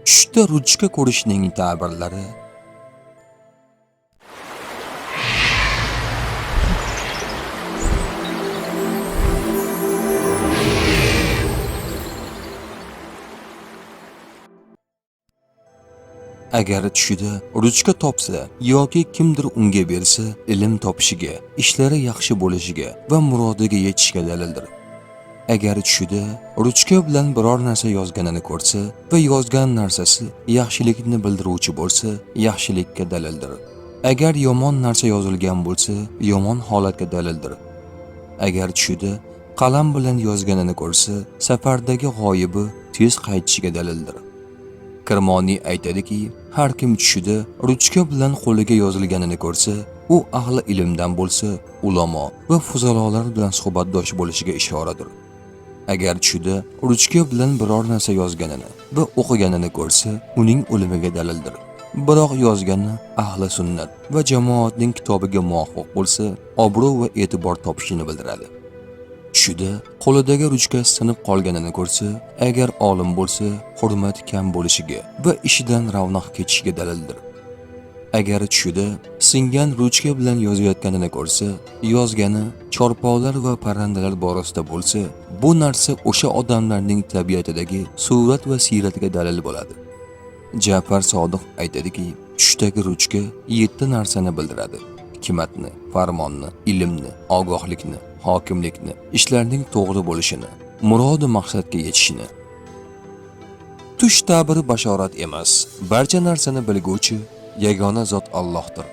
Tushda ruchka ko'rishning ta'birlari. Agar tushida ruchka topsa yoki kimdir unga bersa, ilm topishiga, ishlari yaxshi bo'lishiga va murodiga yetishiga dalildir. Agar tushida ruchka bilan biror narsa yozganini ko'rsa va yozgan narsasi yaxshilikni bildiruvchi bo'lsa, yaxshilikka dalildir. Agar yomon narsa yozilgan bo'lsa, yomon holatga dalildir. Agar tushida qalam bilan yozganini ko'rsa, safardagi g'oyibi tez qaytishiga dalildir. Kirmoniy aytadiki, har kim tushida ruchka bilan qo'liga yozilganini ko'rsa, u ahli ilmdan bo'lsa, ulamo va fuzalolar bilan suhbatdosh bo'lishiga ishoradir. Agar tushida ruchka bilan biror narsa yozganini va o'qiganini ko'rsa, uning o'limiga dalildir. Biroq yozgani ahli sunnat va jamoatning kitobiga muvofiq bo'lsa, obro' va e'tibor topishini bildiradi. Tushida qo'lidagi ruchka sinib qolganini ko'rsa, agar olim bo'lsa, hurmat kam bo'lishiga va ishidan ravnaq ketishiga dalildir. Agar tushida singan ruchka bilan yozayotganini ko'rsa, yozgani chorpolar va parrandalar borasida bo'lsa, bu narsa o'sha odamlarning tabiatidagi surat va siyratiga dalil bo'ladi. Ja'far Sodiq aytadiki, tushdagi ruchka 7 narsani bildiradi: hikmatni, farmonni, ilmni, ogohlikni, hokimlikni, ishlarning to'g'ri bo'lishini, murod maqsadga yetishini. Tush ta'biri bashorat emas, barcha narsani bilguvchi yagona zot Allohdir.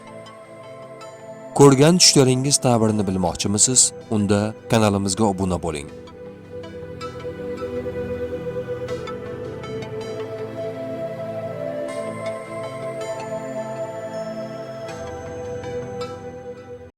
Ko'rgan tushlaringiz ta'birini bilmoqchimisiz? Unda kanalimizga obuna bo'ling.